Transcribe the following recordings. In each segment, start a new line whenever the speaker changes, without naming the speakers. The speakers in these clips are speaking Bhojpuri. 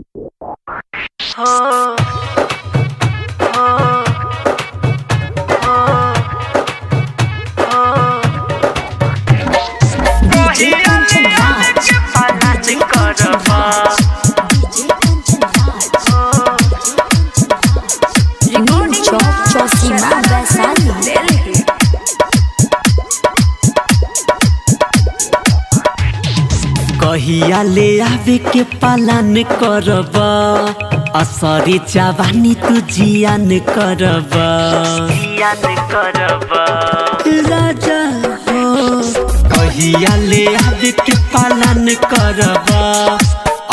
DJ Kanchan Raj. DJ Kanchan Raj. DJ Kanchan Raj. New Chowk Chausima Vaishali.
कहिया ले आवे के पालन करब, असरी जवानी तू जियान करब, जियान करब राजा हो। कहिया ले आवे के पालन करब,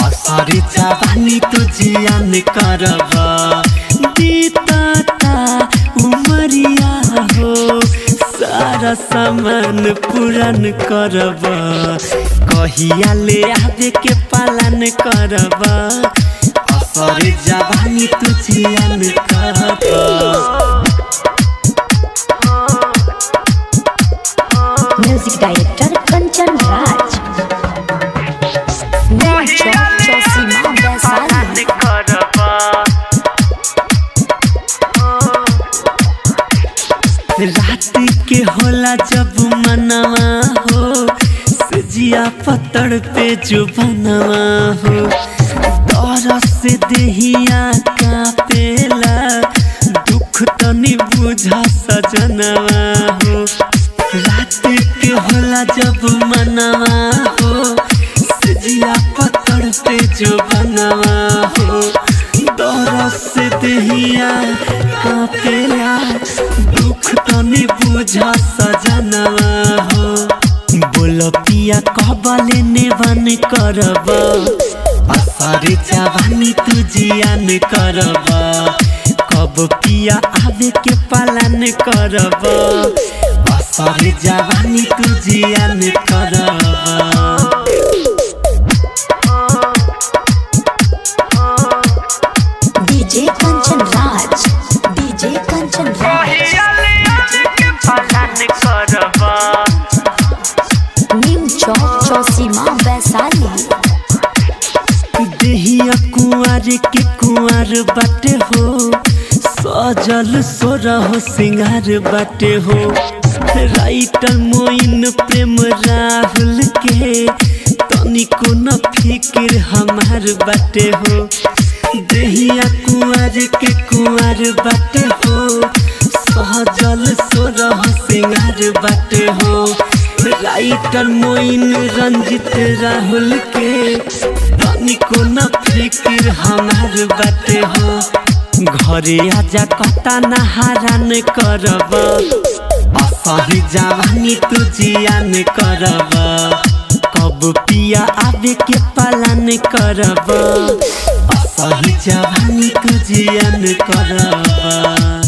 असरी जवानी तू जियान करब। बीतता उमरिया हो, सारा सामान पुरान करब। कहिया ले आवे के पालन करब, असर जवानी तू जियान करब।
Music Director Kanchan Raj. New Chowk Chausima Vaishali.
रात के होला जब मनवा हो, सजिया पत्थर पे जो बनवा हो, दर से देहिया कापेला, दुख तनी बुझा सजनवा हो। रात के होला जब मनवा हो, सजिया पत्थर पे जो बनवा हो, दर से देहिया कापेला, दुख तनी बुझा सजनवा हो। बोल पिया कबले नेवन करब, असर जवानी तू जियान करब। कब पिया आवे के पालन करब, असर जवानी तू जियान करब।
DJ Kanchan Raj. DJ Kanchan Raj. New Chowk Chausima Vaishali.
देहिया कुंवर के कुंवर बाटे हो, सजल सोरह सिंगार बाटे हो। राइटर मोइन प्रेम राहुल के तनिको न फिक्र हमार बाटे हो। देहिया कुंवर के कुंवर बाटे हो, सहजल सोरह सिंगार बाटे हो। राइटर मोइन रंजित राहुल के तनिको न फिक्र हमार बाटे हो। घरे आजा कता नहारान करब, असही जवानी तू जियान करब। कब पिया आवे के पालन करब, असही जवानी तू जियान करब।